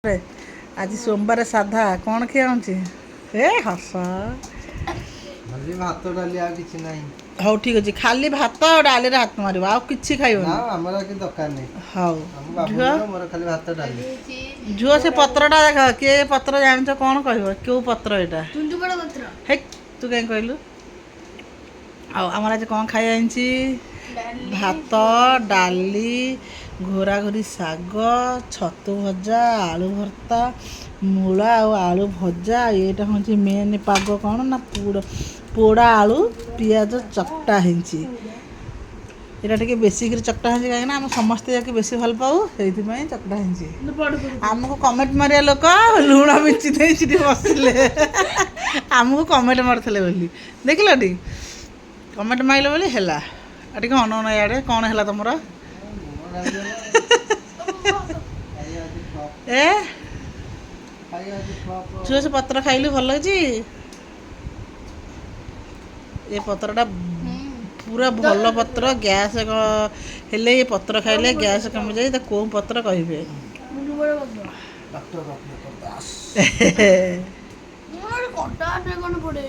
ଆଜି ସୋମବାର, ସାଧା କ'ଣ ଖିଆ ହେଉଛି? ଏ ହସ। ଖାଲି ଭାତ ଡାଲି, ଆଉ କିଛି ନାହିଁ। ହଉ, ଠିକ୍ ଅଛି। ଖାଲି ଭାତ ଆଉ ଡାଲିରେ ହାତ ମାରିବ, ଆଉ କିଛି ନା। ଖାଇବନି? ଆମର ଆଉ କିଛି ଦରକାର ନାହିଁ। ହଉ। ଆମ ଝିଅ। ବାବୁଙ୍କର ମୋର ଖାଲି ଭାତ ଡାଲି। ଝିଅ, ସେ ପତ୍ରଟା ଦେଖ। କିଏ ପତ୍ର ଜାଣିଛ? କ'ଣ କହିବ, କେଉଁ ପତ୍ର ଏଇଟା? ଚୁଣ୍ଡୁପଡ଼ା ପତ୍ର। ହେ, ତୁ କାହିଁ କହିଲୁ? ଆଉ ଆମର ଆଜି କ'ଣ ଖାଇବା ହେଇଛି? ଭାତ, ଡାଲି, ଘୋରାଘୋରି ଶାଗ, ଛତୁ ଭଜା, ଆଳୁ ଭର୍ତ୍ତା, ମୂଳା ଆଉ ଆଳୁ ଭଜା। ଏଇଟା ହେଉଛି ମେନ୍ ପାଗ। କ'ଣ ନା ପୋଡ଼ା ଆଳୁ ପିଆଜ ଚକଟା ହେଇଛି। ଏଇଟା ଟିକେ ବେଶୀ କରି ଚକଟା ହେଇଛି, କାହିଁକିନା ଆମେ ସମସ୍ତେ ଯାକି ବେଶୀ ଭଲ ପାଉ, ସେଇଥିପାଇଁ ଚକଟା ହେଇଛି। ଆମକୁ କମେଣ୍ଟ ମାରିବା ଲୋକ ଲୁଣ ମିଞ୍ଚି ଦେଇ ସେଠି ବସିଲେ, ଆମକୁ କମେଣ୍ଟ ମାରିଥିଲେ ବୋଲି। ଦେଖିଲଟି, କମେଣ୍ଟ ମାରିଲେ ବୋଲି ହେଲା। ଆଉ ଟିକେ ଅନଉନ ଇଆଡ଼େ, କ'ଣ ହେଲା ତମର? ଖାଇବା ଆଜି ଫ୍ଲପ୍। ଏ। ଖାଇବା ଆଜି ଫ୍ଲପ୍। ଝିଅ, ସେ ପତ୍ର ଖାଇଲୁ, ଭଲ ହେଇଛି? ଏ ପତ୍ରଟା ପୁରା ଭଲ ପତ୍ର। ଗ୍ୟାସ୍ ହେଲେ ଏ ପତ୍ର ଖାଇଲେ ଗ୍ୟାସ୍ କମିଯାଏ। ତା କେଉଁ ପତ୍ର କହିବେ? ଚୁଣ୍ଡୁପଡ଼ା ପତ୍ର। ଡକ୍ଟର ରତ୍ନାକର ଦାସ। ମୋର କଟା କ'ଣ ପଡ଼େ?